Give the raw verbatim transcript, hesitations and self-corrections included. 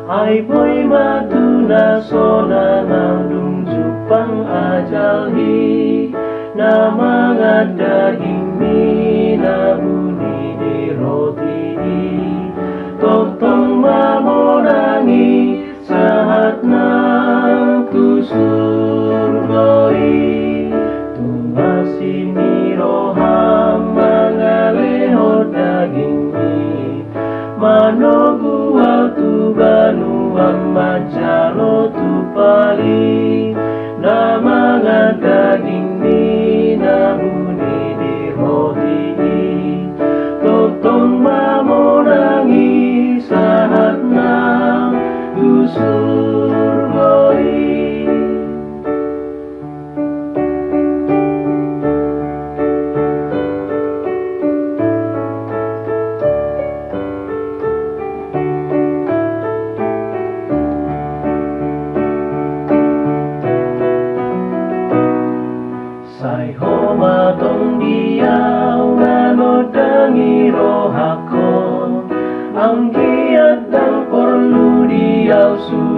Ai boi ma tu na sonang au dung jumpang ajal i, na mangan dagingmi na buni di roti i. Tongtong ma monang i sahat nang tu surgo i. Tung asi ni roham mangalehon dagingmi, manogu au tu banuam manjalo tu pali, na mangan dagingmi na buni di roti i. Tongtong ma monang i sahat nang tu surgo i. Sai Ho ma tong di au na nondangi rohangkon, anggiat ndang porlu di au su